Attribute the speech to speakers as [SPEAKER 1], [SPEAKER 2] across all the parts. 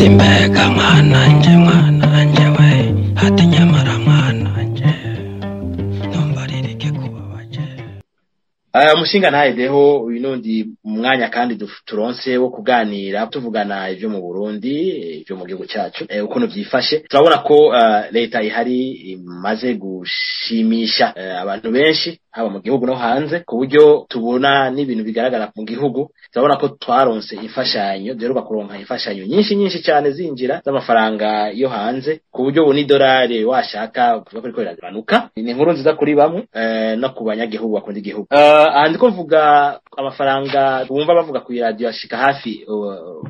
[SPEAKER 1] Ati mbega mwananje, mwananje we, ati nyamara mwananje, ntumbaririke kubabaje.
[SPEAKER 2] Umushinga ntahedeho uyu nundi mwanya kandi turonse wo kuganira tuvugana ivyo mu Burundi, ivyo mu gihugu cyacu, ukuntu vyifashe. Turabona ko leta ihari imaze gushimisha abantu benshi, haba mu gihugu no hanze, ku buryo tubona n'ibintu bigaragara mu gihugu. Turabona ko twaronse imfashanyo, duheruka kuronka imfashanyo nyinshi nyinshi cyane zinjira z'amafaranga yo hanze, ku buryo ubu n'idolari washaka kuvuga ko riko riragabanuka. Ni inkuru nziza kuri bamwe no ku banyagihugu bakunda igihugu. Aha ndiko mvuga amafaranga wumva bavuga ku iradiyo ashika hafi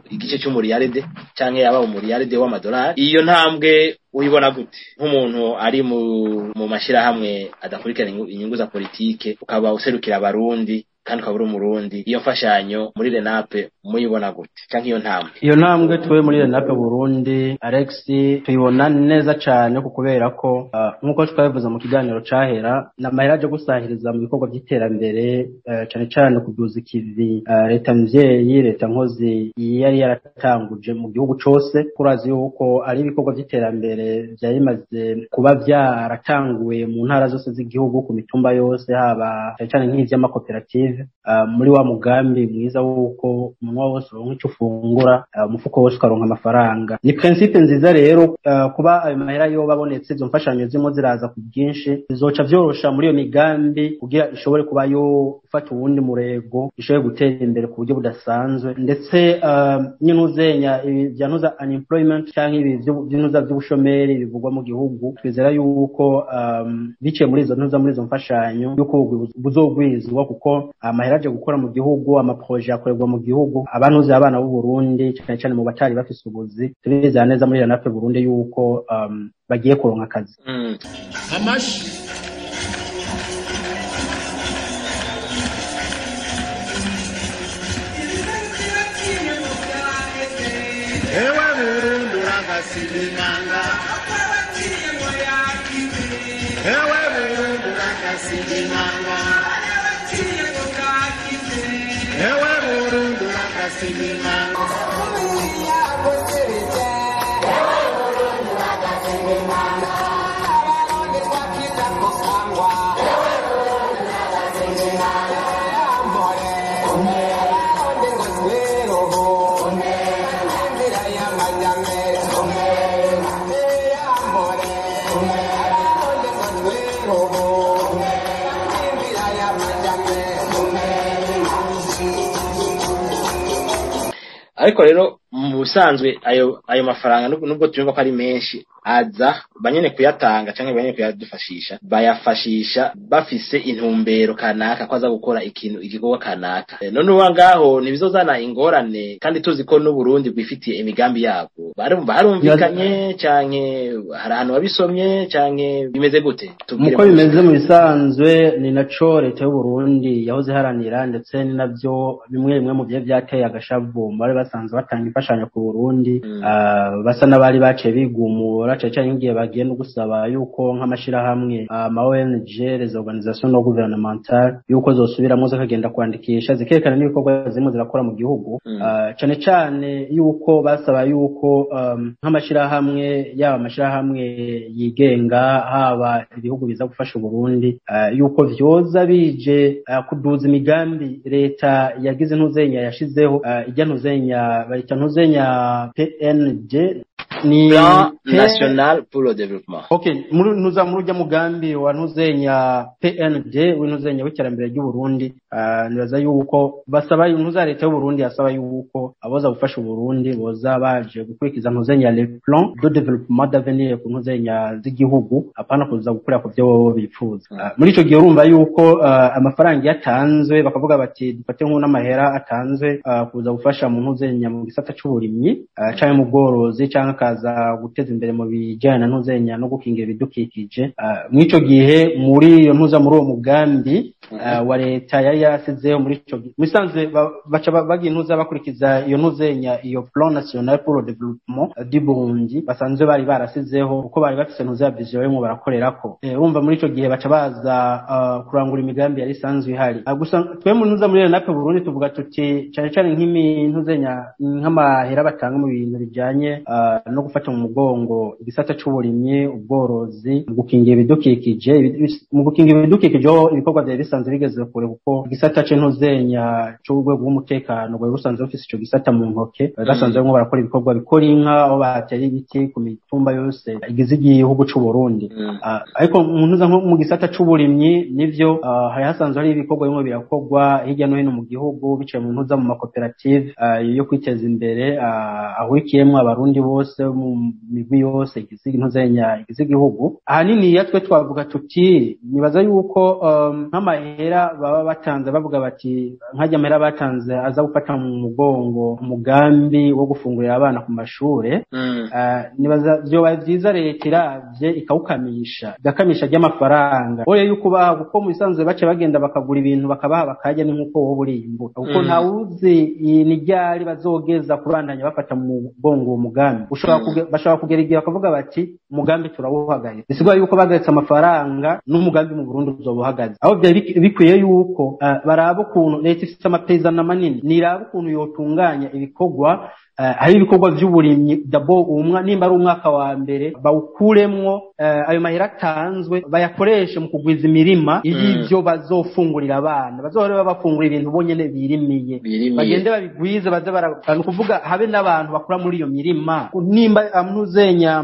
[SPEAKER 2] igice cy'umuriyaride canke yaba umuriyaride w'amadolari. Iyo ntambwe uyibona gute nk'umuntu ari mu mashirahamwe adakurikirana inyungu za politike, ukaba userukira abarundi kandi ukaba uri umurundi? Iyo mfashanyo muri Renape muyibona gute, canke iyo ntambwe?
[SPEAKER 3] Iyo ntambwe tuwe muri Renape Burundi, Alex, tuyibona neza cane, ko kubera ko nkuko twabivuze mu kiganiro cahera, n'amahera aje gusahiriza mu bikorwa by'iterambere, cane cane kuduza ikivi leta mvyeyi, leta nkozi yari yaratanguje mu gihugu cose. Kurazi yuko ari ibikorwa by'iterambere vyari bimaze kuba byaratanguye mu ntara zose z'igihugu, ku mitumba yose, haba cane cane nk'ivy'amakoperative, muri wa mugambi mwiza wuko umunwa wose uronka ico ufungura, umufuko wose ukaronka amafaranga. Ni principe nziza rero kuba ayo mahera yoba abonetse, izo mfashanyo zimwe ziraza ku bwinshi, bizoca vyorosha muri iyo migambi kugira ishobore kuba yo ufata uwundi murego, ishobore gutera imbere ku buryo budasanzwe. Ndetse n'intuzenya ibi vya ntuza unemployment canke ibi vy'intuza vy'ubushomeri bivugwa mu gihugu, twizera yuko biciye muri izo ntuza, muri izo mfashanyo, yuko buzogwizwa, kuko amahera aje gukora mu gihugu, amaproje akorerwa mu gihugu, abantuze abana b'u Burundi, cyane cyane mu batari bafise ubuzi, turizera neza muri Renape Burundi yuko bagiye kuronka akazi.
[SPEAKER 4] Amashi. Ewe Burundi uragasimanga, ewe Burundi uragasimanga, ewe Burundi uragasimanga.
[SPEAKER 2] Ariko rero mu busanzwe ayo mafaranga, nubwo tuyumva ko ari menshi, aza banyene kuyatanga canke banyene kuyadufashisha, bayafashisha bafise intumbero kanaka ko aza gukora ikintu, igikorwa kanaka. None uba ngaho ntibizozana ingorane, kandi tuzi ko n'Uburundi bwifitiye imigambi yabwo? Barumvikanye canke hari ahantu babisomye, canke bimeze gute? Tubwire.
[SPEAKER 3] Muko bimeze mu bisanzwe, ni naco leta y'u Burundi yahoze iharanira, ndetse ni navyo bimwe bimwe mu bihe vyateye agashavu mu bari basanzwe batanga imfashanyo ku Burundi, basa n'abari baciye bigumura, cane cane nk'igihe bagiye no gusaba yuko nk'amashirahamwe, ama ONG, les organisations non gouvernementales, yuko zosubiramwo zikagenda kwandikisha, zikerekana n'ibikorwa zimwe zirakora mu gihugu. Cane cane yuko basaba yuko nk'amashirahamwe, yaba amashirahamwe yigenga, haba ibihugu biza gufasha Uburundi, yuko vyoza bije kuduza imigambi leta yagize, ntuzenya yashizeho, ijya ntuzenya bayita ntuzenya PND, ni
[SPEAKER 2] Plan National pour le Développement.
[SPEAKER 3] Okay, muri ntuza muri ujya mugambi wa ntuzenya PND, w'intuzenya w'iterambere ry'u Burundi, nibaza yuko basaba, ntuza leta y'u Burundi yasaba yuko aboza gufasha u Burundi boza baje gukurikiza ntuzenya le plan de développement d'avenir ku ntuzenya z'igihugu, apana kuza gukora ku byo bo bifuza. Muri ico gihe urumva yuko amafaranga yatanzwe, bakavuga bati dufate nk'amahera atanzwe kuza gufasha mu ntuzenya mu gisata c'uburimyi, canke mu bworozi, canke akaza baraza guteza imbere mu bijyanye na ntuzenya no gukingira ibidukikije. Mw'ico gihe, muri iyo ntuza, muri uwo mugambi wa leta yari yarasizeho muri ico gihe, musanzwe baca bagira intuza bakurikiza iyo ntuzenya, iyo Plan national pour le développement du Burundi basanzwe bari barasizeho, kuko bari bafise ntuza ya vision barimo barakorerako. Urumva muri ico gihe baca baza kurangura imigambi yari isanzwe ihari. Gusa twe mu ntuza muri RENAPE Burundi tuvuga tuti cane cane nk'imintuzenya, nk'amahera batanga mu bintu bijanye no gufata mu mugongo igisata c'uburimyi, ubworozi, mu gukingira ibidukikije. Mu gukingira ibidukikije ho ibikorwa vyari bisanzwe bigeze kure, kuko igisata c'intuzenya c'urwego rw'umutekano rwari rusanzwe rufise ico gisata mu ntoke. Bari basanzwe barimo barakora ibikorwa bikora inka, aho batera ibiti ku mitumba yose igize igihugu c'u Burundi. Ariko mu ntuza, nko mu gisata c'uburimyi, nivyo, hari hasanzwe hari ibikorwa bimwe birakorwa hirya no hino mu gihugu biciye mu ntuza, mu makoperative yo kwiteza imbere ahurikiyemwo Abarundi bose mu migwi yose igize intuzenya, igize igihugu. Ahanini iyo twe twavuga tuti nibaza yuko nk'amahera baba batanze, bavuga bati nk'ajya amahera batanze aza gufata mu mugongo umugambi wo gufungurira abana ku mashure, nibaza vyoba vyiza leta iravye ikawukamisha, igakamisha ry'amafaranga oye yuko ubaha, kuko mu bisanzwe bace bagenda bakagura ibintu bakabaha bakarya, ni nk'uko wowe uriye imbuto, kuko ntawuzi ni ryari bazogeza kubandanya bafata mu mugongo uwo mugambi. Bashobora kugera igihe bakavuga bati umugambi turawuhagaritse. Bisigura yuko bahagaritse amafaranga, n'umugambi mu Burundi uzoba uhagaze. Aho byari bikwiye yuko baraba ukuntu leta ifise amapezana manini, niraba ukuntu yotunganya ibikorwa. Hari ibikorwa vy'uburimyi d'abord, umwa nimba ari umwaka wa mbere bawukuremwo, ayo mahera atanzwe bayakoreshe mu kugwiza imirima y'ivyo bazofungurira abana, bazohore babafungurira ibintu bonyene birimiye.
[SPEAKER 2] Birimiye.
[SPEAKER 3] Bagende babigwize, baze bara, ni ukuvuga habe n'abantu bakora muri iyo mirima. Nimba ntuzenya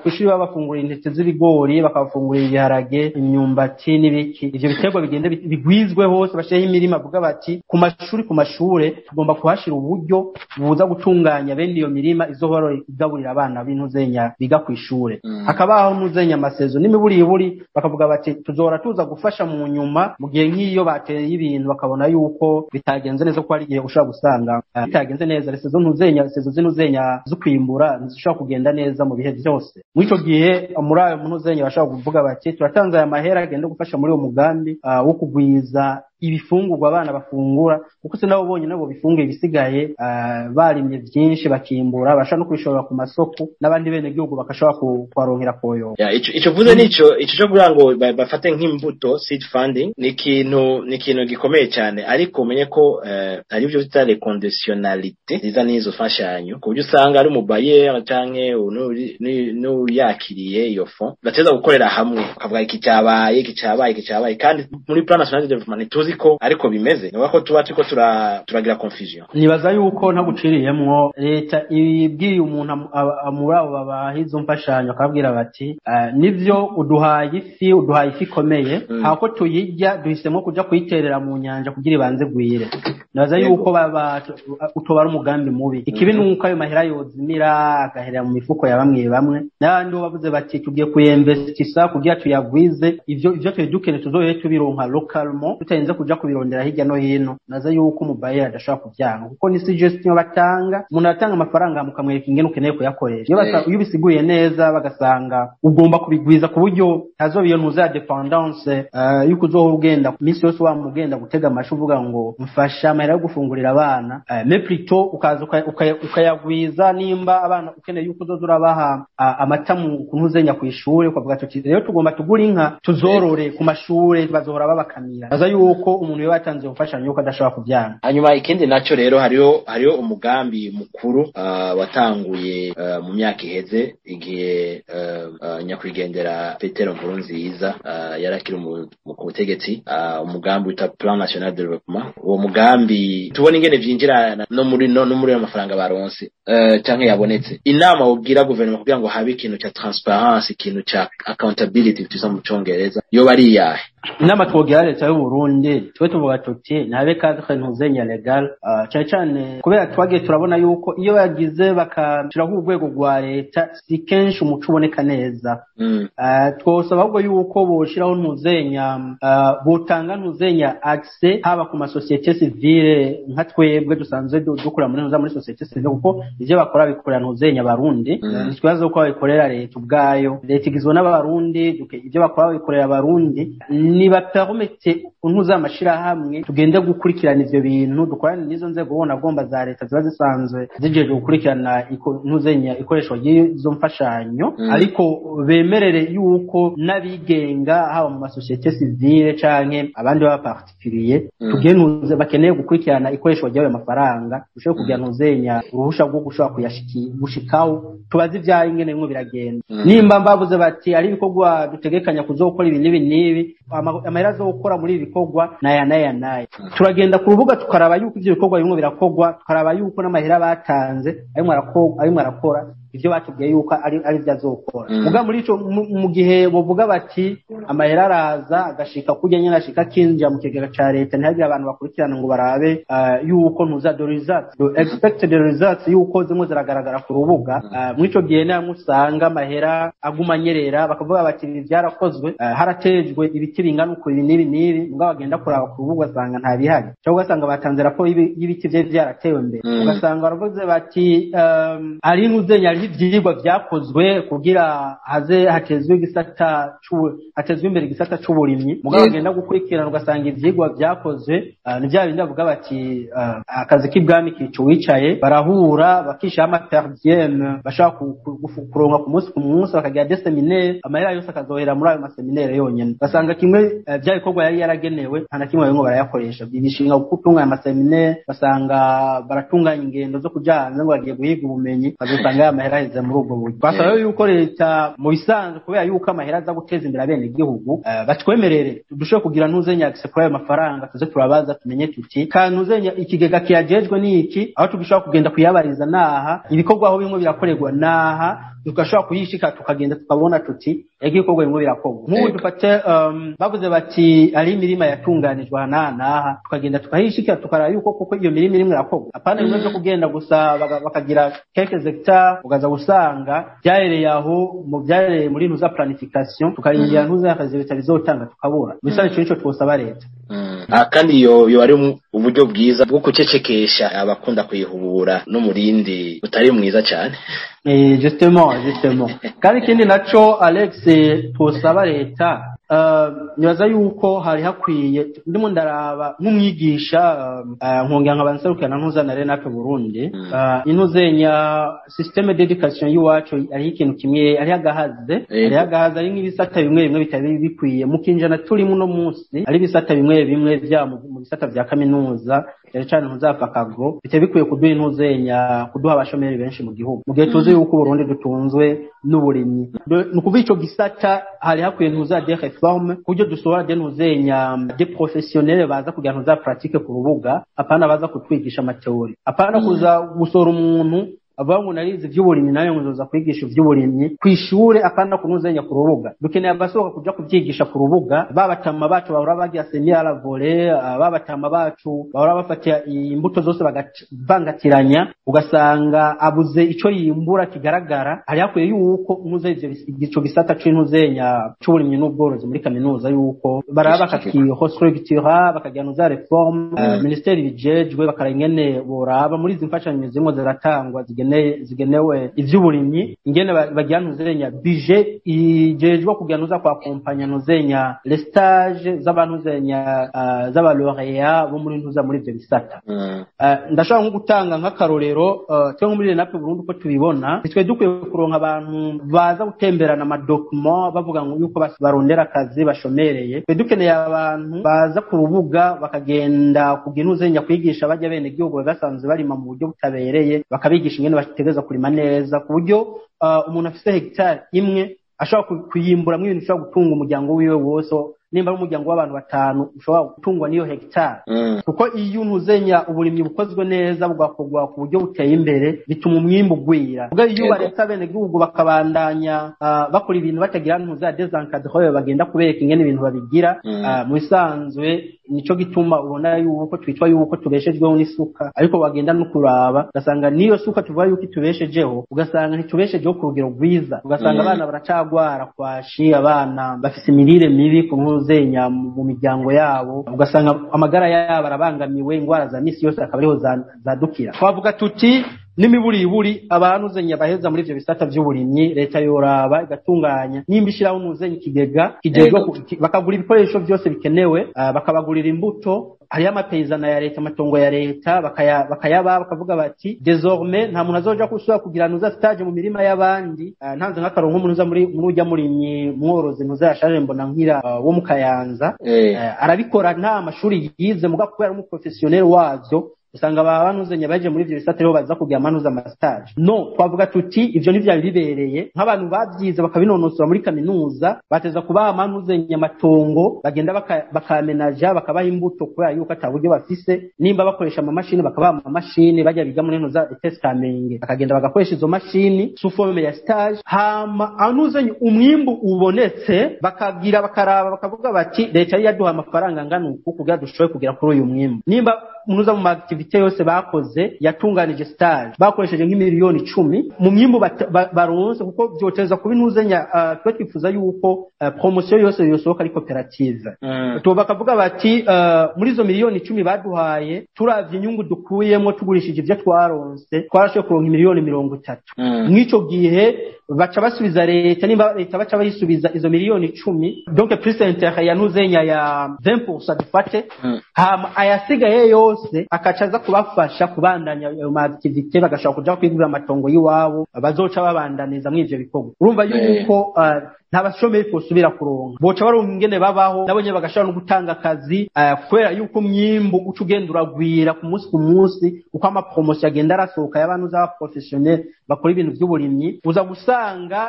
[SPEAKER 3] kw'ishuri babafungurira intete z'ibigori, bakabafungurira ibiharage, imyumbati n'ibiki, ivyo biterwa bigende bigwizwe hose, bashireho imirima, bavuga bati ku mashuri, ku mashure tugomba kuhashira uburyo buza gutunganya bene iyo mirima izohora igaburira abana b'intuzenya biga kw'ishure. Hakabaho ntuzenya amasezo n'imiburiburi, bakavuga bati tuzohora tuza gufasha mu nyuma, mu gihe nk'iyo bateye ibintu bakabona yuko bitagenze neza, kuko hari igihe ushobora gusanga bitagenze neza, saison ntuzenya, saison z'intuzenya zo kwimbura ntizishobora kugenda neza mu bihe byose. Muri ico gihe, muri ayo ntuzenya bashobora kuvuga bati turatanze aya mahera agenda gufasha muri uwo mugambi wo kugwiza ibifungurwa abana bafungura, kuko se nabo bonyine bo bifunguye, ibisigaye, barimye byinshi bakimbura, bashobora no kubishora ku masoko n'abandi bene gihugu bagashobora kuharonkera koyo.
[SPEAKER 2] Ya, ico vuze nico ico cyo kugira ngo bafate nk'imbuto, seed funding, ni ikintu gikomeye cyane. Ariko umenye ko hari ibyo bita les conditionnalités ziza n'izo mfashanyo, ku buryo usanga ari umubailleur canke n'uyakiriye iyo fonds bateza gukorera hamwe, bakavuga iki cyabaye, iki cyabaye, iki cyabaye. Kandi muri Plan national de développement ntituzi ko ariko bimeze, ni ko tuba turiko turagira confusion.
[SPEAKER 3] Nibaza yuko ntaguciriyemwo, leta ibwiye umuntu muri abo babaha izo mfashanyo, akababwira bati nivyo uduhaye ifi, uduhaye ifi ikomeye, hako tuyirya duhisemo kuja kuyiterera mu nyanja kugira ibanze gwire. Nibaza yuko baba utoba ari umugambi mubi. Ikibi nuko ayo mahera yozimira, agaherera mu mifuko ya bamwe bamwe, n'abandi bo bavuze bati tugiye kuyinvestisa kugira tuyagwize, ivyo twari dukeneye tuzohere tubironka localement tutarinze kuja kubirondera hirya no hino. Naza yuko umubailleur adashobora kuvyanga, kuko ni suggestion batanga. Umuntu aratanga amafaranga, mukamwereka ingene ukeneye kuyakoresha. Iyo ubisiguye neza, bagasanga ugomba kubigwiza ku buryo hazoba iyo ntuza ya dépendance yuko uzohora ugenda iminsi yose wama ugenda gutega amashi uvuga ngo mfasha amahera yo gufungurira abana, mais plutôt ukaza ukayagwiza. Nimba abana ukeneye yuko uzoza urabaha amata mu kuntuzenya kw'ishure, ukavuga tuti rero tugomba tugura inka tuzorore ku mashure, bazohora babakamira. Baza yuko umuntu yoba yatanze imfashanyo yuko adashobora kuvyanga.
[SPEAKER 2] Hanyuma ikindi naco rero, hariho umugambi mukuru watanguye mu myaka iheze, igihe nyakwigendera Petero Nkurunziza yari akiri ku butegetsi, umugambi wita Plan national de développement. Uwo mugambi tubona ingene vyinjira no muri ayo mafaranga baronse canke yabonetse. Inama wobwira guverinoma kugira ngo habe ikintu ca transparence, ikintu ca accountability tuza mu Congereza, yoba ari iyahe?
[SPEAKER 3] Inama twogira leta y'u Burundi, twe tuvuga tuti ntabe cadre ntuzenya legal, cyane cyane kubera twagiye turabona yuko iyo bagize bakashiraho urwego rwa leta, si kenshi umuco uboneka neza. Twosaba ahubwo yuko boshiraho ntuzenya, botanga ntuzenya accès haba ku masosiyete civile nka twebwe dusanzwe dukora muri ntuza muri société civile, kuko ivyo bakora bikorera ntuzenya Abarundi. Ntitwibaza ko babikorera leta ubwayo. Leta igizwe n'Abarundi, ivyo bakora babikorera Abarundi. Nibapermete ntuza amashirahamwe tugende gukurikirana ivyo bintu, dukorane n'izo nzego ubona agomba za leta ziba zisanzwe zijejwe gukurikirana ntuzenya ikoreshwa ry'izo mfashanyo, ariko bemerere yuko n'abigenga, haba mu masosiyete civile canke abandi baba particulier, tugentuze bakeneye gukurikirana ikoreshwa ry'ayo mafaranga, dushobore kugira ntuzenya uruhusha rwo gushobora kuyashiki gushikaho, tubaze ivyayo ingene bimwe biragenda. Nimba mbavuze bati ari ibikorwa dutegekanya kuzokora ibi n'ibi n'ibi, amahera azokora muri ibi bikorwa naya naya naya, turagenda ku rubuga tukaraba yuko ivyo bikorwa bimwe birakorwa, tukaraba yuko n'amahera batanze arimwo arakora ivyo batubwiye yuko ari vyo azokora. Muga muri ico mu gihe bovuga bati amahera araza agashika kurya nyene, ashika akinjira mu kigega ca leta, ntihagire abantu bakurikirana ngo barabe yuko ntuza the results, the expected results, yuko zimwe ziragaragara ku rubuga, muri ico gihe namwe usanga amahera aguma anyerera. Bakavuga bati ibi byarakozwe, haratejwe ibiti bingana uku, ibi n'ibi n'ibi, mugabo bagenda kuraba ku rubuga ugasanga nta bihari, cyangwa ugasanga batanze raporo y'ibiti vyari vyaratewe mbere. Ugasanga baravuze bati ari ntuzenya hariho ivyigwa vyakozwe kugira haze hatezwe igisata hatezwe imbere igisata c'uburimyi, mugabo bagenda gukurikirana ugasanga ivyigwa vyakozwe ni vya bindi bavuga bati akazi k'ibwami kica uwicaye. Barahura bakishaho ama per diem bashobora kuronka ku munsi ku munsi, bakagira des séminaires, amahera yose akazohera muri ayo maseminaire yonyene. Ugasanga kimwe vya bikorwa yari yaragenewe nta na kimwe barimwo barayakoresha, bishinga gutunganya amaseminaire. Basanga baratunganya ingendo zo kuja hanze ngo bagiye guhiga ubumenyi, bazosanga ya mahera aheze muri ubwo buryo. Twasaba rero yuko leta mu bisanzwe, kubera yuko amahera aza guteza imbere abenegihugu, batwemerere dushobore kugira ntuzenya accès kuri ayo mafaranga, tuze turabaza tumenye tuti kantuzenya ikigega kiyajejwe ni iki, aho tugishobora kugenda kuyabariza naha, ibikorwa aho bimwe birakorerwa naha, tugashobora kuyishika tukagenda tukabona tuti ego, ibikorwa bimwe birakorwa. Nk'ubu dufate bavuze bati ari imirima yatunganijwe aha n'aha n'aha, tukagenda tukahishikira tukaraba yuko koko iyo mirima irimwo irakorwa, apana bimwe vyo kugenda gusa bakagira quelques hectares, ukaza gusanga vyahereye aho mu vyahereye muri ntuza planification, tukarindira ntuza résultat bizotanga tukabura. Bisa ico nico twosaba leta.
[SPEAKER 2] Kandi iyo ari uburyo bwiza bwo gucecekesha abakunda kuyihubura n'umurindi utari mwiza cyane.
[SPEAKER 3] Justement, kandi ikindi naco, Alex, twosaba leta, nibaza yuko hari hakwiye, ndimo ndaraba nk'umwigisha, nkongera nkaba nserukira ntuza na RENAPE Burundi, intuzenya système d'éducation y'iwacu hariho ikintu kimwe, hariho agahaze. Hariho agahaze, ari nk'ibisata bimwe bimwe bitari bikwiye mu kinjana turimo uno munsi. Ari ibisata bimwe bimwe vya mu bisata vya kaminuza, cyane cyane ntuzapfa kagro, bitari bikwiye kuduha intuzenya kuduha abashomeri benshi mu gihugu, mu gihe tuzi yuko Uburundi dutunzwe n'uburimyi. Ni ukuvuga ico gisata hari hakwiye ntuza des réformes, kuburyo dusohora des ntuzenya des professionnels baza kugira ntuza pratique ku rubuga, apana baza kutwigisha amateori, apana kuza gusohora umuntu avuga ngo narize ivy'uburimyi nayo ngo nzoza kwigisha ivy'uburimyi kw'ishure, apana kunuzenya ku rubuga. Dukeneye abasohoka kuja kuvyigisha ku rubuga, babatama bacu bahora bagira semis à la volée, babatama bacu bahora bafata imbuto zose bagavangatiranya, ugasanga abuze ico yimbura kigaragara. Hari hakwiye yuko ntuze ivyo ico gisata c'intuzenya c'uburimyi n'ubworozi muri kaminuza yuko baraba bakakirestructura, bakagira ntuza réforme, ministeri bijejwe bakaraba ingene boraba muri izi mfashanyo zimwe ziratangwa zigenewe ivy'uburimyi, ingene bagira ntuzenya budget ijejwe kugira ntuza kwakompanya ntuzenya les stages z'abantuzenya z'abalauréats bo muri ntuza muri ivyo bisata. Ndashobora nko gutanga nk'akarorero, twe nko muri RENAPE Burundi uko tubibona, twe dukwiye kuronka abantu baza gutemberana amadocuments bavuga ngo yuko barondera akazi bashomereye. Twe dukeneye abantu baza ku rubuga, bakagenda kugira intuzenya kwigisha bajya bene gihugu basanzwe barima mu buryo butabereye, bakabigisha ingene bategerezwa kurima neza, ku buryo umuntu afise hegitari imwe ashobora kuyimburamwo ibintu bishobora gutunga umuryango wiwe wose. Nimba ari umuryango w'abantu batanu ushobora gutungwa n'iyo hegitari, kuko iyo ntuzenya uburimyi bukozwe neza, bugakorwa ku buryo buteye imbere, bituma umwimbu ugwira. Ubwo iyo baretse abenegihugu bakabandanya bakora ibintu batagira ntuza désencadré, bagenda kubereka ingene ibintu babigira, mu bisanzwe nico gituma ubona yuko twitwa yuko tubeshejweho n'isuka, ariko wagenda no kuraba ugasanga niyo suka tuvuga yuko itubeshejeho, ugasanga ntitubeshejeho ku rugero rwiza, ugasanga abana baracagwara kwashi, abana bafise imirire mibi ku ntuzenya mu miryango yabo, ugasanga amagara yabo arabangamiwe, ingwara za misi yose akaba ariho zadukira. Twavuga tuti n'imiburiburi abantu zenya baheza muri ivyo bisata vy'uburimyi, leta yoraba igatunganya, nimba ishiraho ntuzenya ikigega kijejwe bakagura ibikoresho byose bikenewe, bakabagurira imbuto. Hariyo amapeyizana ya leta, amatongo ya leta, bakayaba, bakavuga bati désormais nta muntu azoja gusubira kugira ntuza stage mu mirima y'abandi. Ntanze nk'akarongo, umuntu uza muri urya murimyi mworozi ntuza yashaje mbona nkira wo mu Kayanza, arabikora nta mashuri yize, muga kubera ari umuprofessionnel wavyo, usanga baba banuzenya baje muri ivyo bisata rero baza kugira amanuza ama stage. No twavuga tuti ivyo ntivyari bibereye nk'abantu bavyize bakabinonosora muri kaminuza, bateza kubaha amanuzenya amatongo bagenda bakamenaja, bakabaha imbuto, kubera yuko ata buryo bafise. Nimba bakoresha amamashini, bakabaha amamashini, bajya biga muri ntuza ETS Kamenge, bakagenda bagakoresha izo mashini sous forme ya stage. Hama anuzenya umwimbu ubonetse, bakagira bakaraba, bakavuga bati leta yari yaduha amafaranga angana uku kugira dushobore kugera kuri uyu mwimbu. Nimba munuza mu activité yose bakoze yatunganije stage bakoresheje nk'imiliyoni 10, mu myimbu baronse, kuko vyoteza kuba intuzenya, twe twifuza yuko promotion yose yosohoka ari koperative. To bakavuga bati muri izo miliyoni 10 baduhaye, turavye inyungu dukuyemwo tugurishije ivyo twaronse, twarashoboye kuronka miliyoni 30. Mw'ico gihe baca basubiza leta, nimba leta baca bayisubiza izo miliyoni 10, donc plus intérêt ya ntuzenya ya 20% dufate, hama ayasigaye yose akaca aza kubafasha kubandanya ayo ma activité, bagashobora kuja kwigurira amatongo y'iwabo bazoca babandaniza muri ivyo bikorwa. Urumva yuko nta bashomeri twosubira kuronka, boca baronka ingene babaho, nabo nyene bagashobora no gutanga akazi, kubera yuko umwimbu uca ugenda uragwira ku munsi ku munsi uko amapromotion agenda arasohoka y'abantu z'aba professionnel bakora ibintu vy'uburimyi. Uza gusanga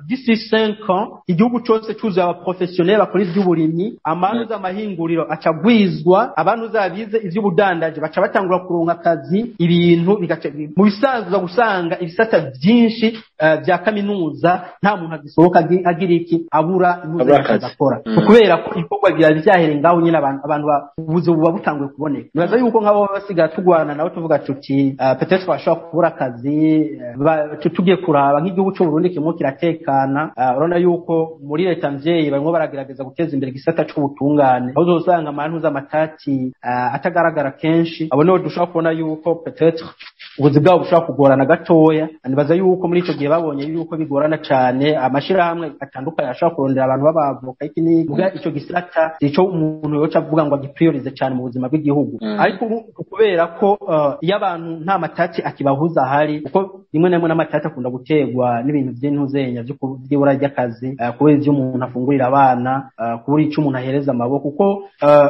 [SPEAKER 3] d'ici 5 ans igihugu cose cuzuye aba professionnel bakora ivy'uburimyi, abantu z'amahinguriro aca agwizwa, abantu zabize ivy'ubudandaji baca batangura kuronka akazi, ibintu bigaca mu bisanzwe. Uza gusanga ibisata vyinshi vya kaminuza nta muntu agisohoka agira iki, abura impuzu
[SPEAKER 2] Abura akazi.
[SPEAKER 3] akora, kubera ko ibikorwa biba vyahereye ngaho nyine, abantu ubuzi buba butanguye kuboneka. Nibaza yuko nk'abo basigaye tugwana nabo tuvuga tuti peut-être bashobora kubura akazi, tugiye kuraba nk'igihugu c'u Burundi kirimo kiratekana, urabona yuko muri leta mvyeyi barimo baragerageza guteza imbere igisata c'ubutungane, aho uzosanga amantu z'amatati atagaragara kenshi. Abo nibo dushobora kubona yuko peut-être ubuzi bwabo bushobora kugorana gatoya. Nibaza yuko muri ico gihe babonye yuko bigorana cane, amashirahamwe atandukanye ashobora kurondera abantu b'abavoka iki n'iki. Muga ico gisata ico umuntu yoca avuga ngo agipriorize cane mu buzima bw'igihugu. Ariko ubu kubera ko iyo abantu nta matati akibahuza ahari, kuko rimwe na rimwe n'amatati akunda guterwa n'ibintu vy'intuzenya vy'ibura ry'akazi, kubera ivyo umuntu afungurira abana, kubura ico umuntu ahereza amaboko, kuko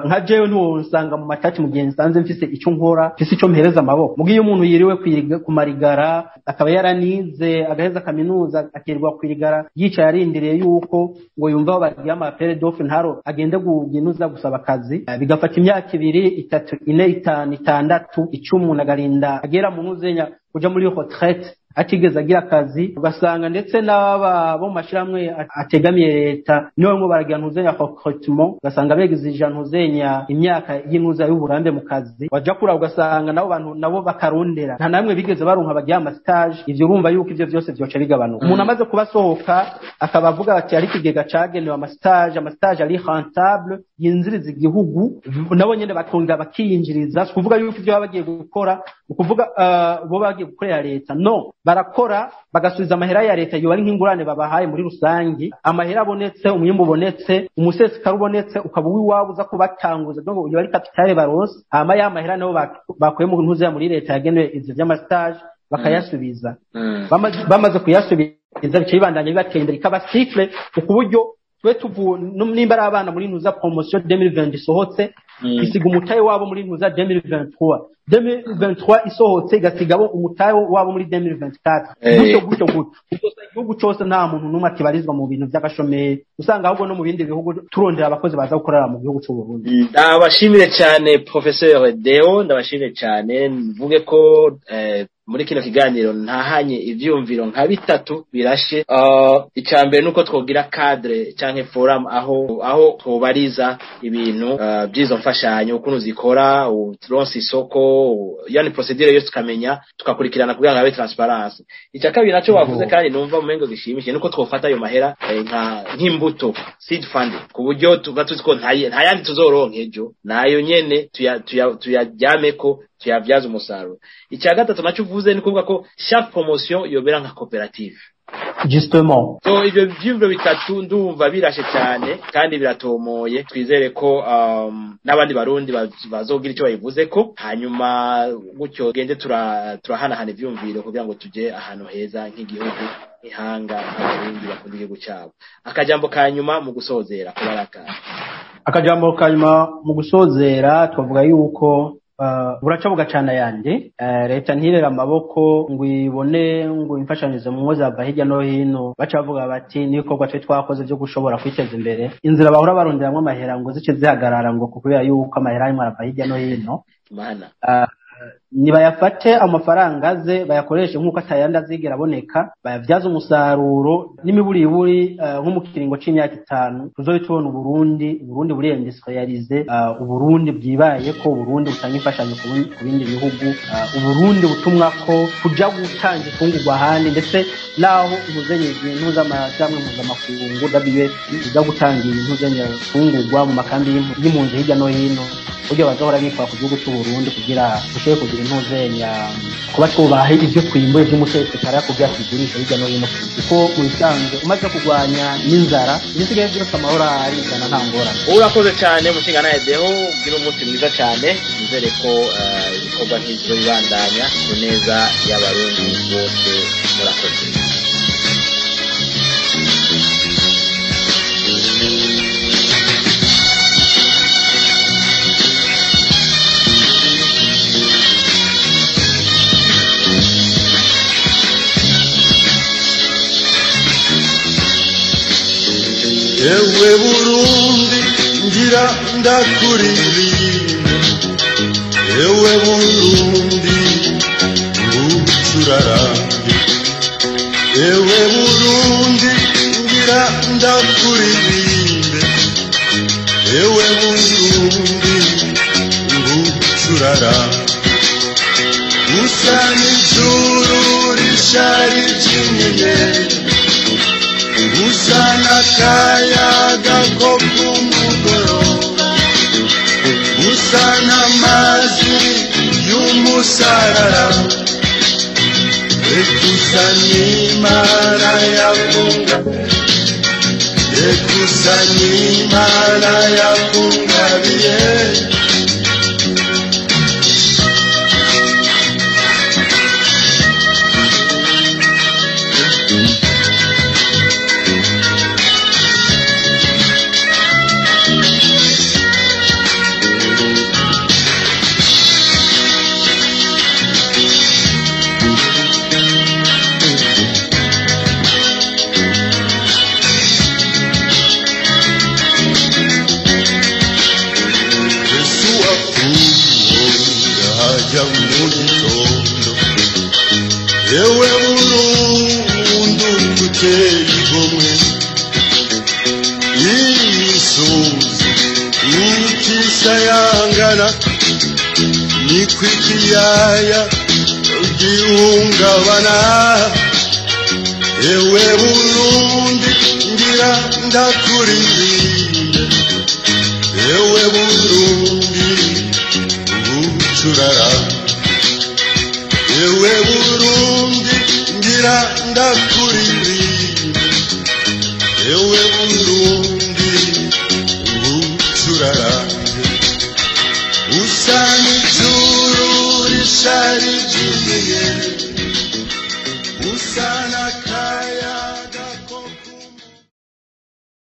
[SPEAKER 3] nka jewe ntiwonsanga mu matati mu gihe nsanze mfise ico nkora, mfise ico mpereza amaboko. Muga iyo umuntu yiriwe kumarigara, akaba yaranize agaheza kaminuza, akirirwa kwirigara yicaye arindiriye yuko ngo yumva aho bagiye ama appel d'offre, ntaro agende kuginuza gusaba akazi, bigafata imyaka 2, 3, 4, 5, 6, 10, umuntu agarinda agera mu ntuzenya kuja muri retraite atigeze agira akazi. Ugasanga ndetse n'aba bo mu mashirahamwe ategamiye leta nibo barimo baragira ntuzenya recrutement, ugasanga begizije ntuzenya imyaka y'intuza y'uburambe mu kazi. Waja kura ugasanga nabo bantu nabo bakarondera nta namwe bigeze baronka bagiye ama stage. Ivyo urumva yuko ivyo vyose vyoca bigabanuka umuntu amaze kuba asohoka, akaba avuga ati ari ikigega cagenewe ama stage, ama stage ari rentable yinjiriza igihugu, nabo nyene bakongera bakiyinjiriza. Si kuvuga yuko ivyo baba bagiye gukora, ukuvuga bo bagiye gukorera leta, no barakora bagasubiza amahera ya leta, yoba ari nk'ingurane babahaye muri rusangi. Amahera abonetse, umwimbu ubonetse, umusesekara ubonetse, ukaba uwiwabo uza kubatanguza, donc yoba ari capital baronse. Hama ya mahera nabo bakuye mu ntuze muri leta yagenewe ivyo vy'ama stage bakayasubiza. Bamaze kuyasubiza, bica bibandanya bibatera imbere, ikaba cycle ku buryo Twe tuvu nimba ari abana muri ntuza promotion 2020 isohotse, isiga umutahe wabo muri ntuza 2023, 2023 isohotse igasigabo umutahe wabo muri 2024, gutyo gutyo gutyo. Uzosanga igihugu cose nta muntu n'umwe akibarizwa mu bintu vy'agashomeri, usanga ahubwo no mu bindi bihugu turondera abakozi baza gukorera mu gihugu c'u Burundi.
[SPEAKER 2] Ndabashimire cyane, Professeur Deo, ndabashimire cyane. Mvuge ko muri kino kiganiro ntahanye ivyumviro nka bitatu birashe. Icya mbere nuko twogira cadre canke forum aho twobariza ibintu by'izo mfashanyo, ukuntu zikora, turonse isoko, yani procédure yose tukamenya, tukakurikirana kugira ngo habe transparence. Icya kabiri naco wavuze kandi numva umengo gishimishije, nuko twofata ayo mahera nka nk'imbuto, seed funding, ku buryo tuba tuzi ko nta yandi tuzoronka ejo, nayo nyene tuyaryameko, tuyabyaza umusaruro. Icya gatatu nacyo uvuze ni kuvuga ko chaque promotion yobera nka koperative.
[SPEAKER 3] Justement.
[SPEAKER 2] So ibyo vyumviro bitatu ndumva birashe cyane kandi biratomoye. Twizere ko n'abandi Barundi bazogira icyo babivuze ko, hanyuma gutyo gende turahanahana ivyumviro kugira ngo tuje ahantu heza nk'igihugu, ihanga, Abarundi bakunda igihugu cyabo. Akajambo ka nyuma mu gusozera kubaraka.
[SPEAKER 3] Akajambo ka nyuma mu gusozera, twavuga yuko buraca bugacana yandi. Leta ntirera amaboko ngo ibone ngo imfashanyo mu ngo zava hirya no hino, baca bavuga bati n'ibikorwa twe twakoze byo gushobora kwiteza imbere, inzira bahora baronderamwo amahera ngo zice zihagarara ngo kubera yuko amahera arimo arava hirya no hino.
[SPEAKER 2] Mana.
[SPEAKER 3] Nibayafate amafaranga aze, bayakoreshe nk'uko atayandi azigera aboneka, bayabyaze umusaruro n'imiburiburi, nko mu kiringo c'imyaka 5 tuzobe tubona Uburundi buri industrialisé, Uburundi bwibaye ko Uburundi butanga imfashanyo ku bindi bihugu, Uburundi butumwa ko kuja gutanga ifungurwa ahandi, ndetse naho impuzenye ibintu z'amashirahamwe mpuzamakungu WFP iza gutanga ibintu imfungurwa mu makambi y'impunzi hirya no hino, buryo bazohora bikora ku gihugu c'u Burundi kugira dushobore kugira intuzenya kuba twubaha ivyo twimbuye vy'umutekano kugira tubigurishe hirya no hino, kuko mu bisanzwe umaze kurwanya n'inzara, ibisigaye byose amahoro arizana, nta ngorane.
[SPEAKER 2] Urakoze cyane, mushinga nawe Deo, ugira umunsi mwiza cyane. Nizere ko ibikorwa nk'ivyo bibandanya ku neza y'Abarundi bose. Murakoze.
[SPEAKER 5] Ewe Burundi, ngira ndakuririmbe, ewe Burundi ngucurarange, ewe Burundi ngira ndakuririmbe, ewe Burundi ngucurarange, usa n'ijuru rishari ry'inyenyeri, usa n'akayaga ko ku mugoroba, usa n'amazi y'umusarara, reka usa n'Imana yakungabiye, reka usa n'Imana yakungabiye. Yesu apfuye hajya mu gitondo, ewe Burundi uteye igomwe, imisozi ntikisayangana, niko ikiyaya gihungabana, ewe Burundi ngira ndakuririmbe, ewe Burundi ngucurara, ewe Burundi ngira ndakuririmbe, ewe Burundi ngucurarange, usa n'ijuru rishari ry'inyenyeri,